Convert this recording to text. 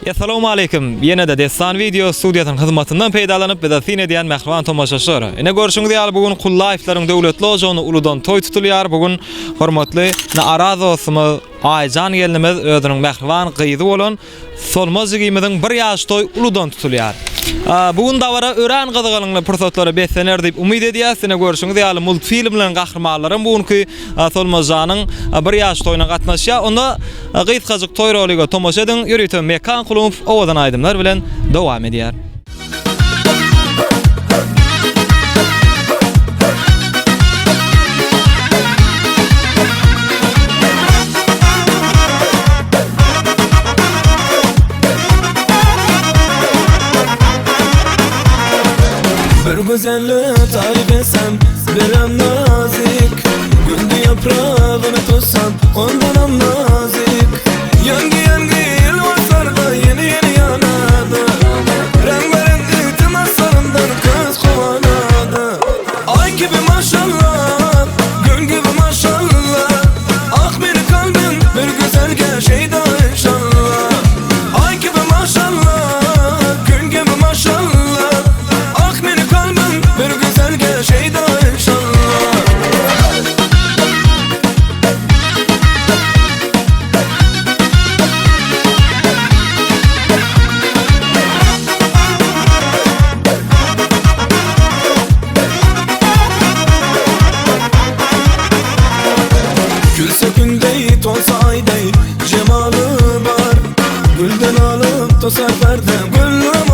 Essalawmaleýkim! Ýene-de Dessan Wideo studiýasynyň hyzmatyndan peýdalanyp bize syn edýän mähriban tomaşaçylar! Ine görşüňiz ýaly bu gün Kullaýewleriň döwletli ojagynda uludan toý tutulýar. Bu gün hormatly Araz dostumyz Aýjan gelnimiz özüniň mähriban gyzy bolan Solmaz jigimiziň bir ýaş toý uludan tutulýar. Bu gün dabara örän gyzgalaňly pursatlara beslener diýip umyt edýäs. Ine görşüňiz ýaly multfilmleriň gahrymanlaram bu günki Solmazjanyň bir ýaş toýuna gatnaşýar. Onda gysgajyk toý rolige tomaşa ediň. Ýörite Mekan Kulymow owadan aýdymlar bilen dowam edýär. Bir güzelli tarif etsem birem nazik Güldü yaprağını tutsam ondanam nazik Yangi yangi yılmazlarda yeni yeni yanadı Rengarenk iltimaslarımdan kız kovaladı Ay gibi maşallah Gün gibi maşallah Ah beni kalbim bir güzel gel şeyda inşallah Ay gibi maşallah Gün gibi maşallah Ah beni kalbim bir güzel gel şeyda inşallah Gülse gündey, tolsa ayday Cemalı var Gülden alıp tosar perde Gül.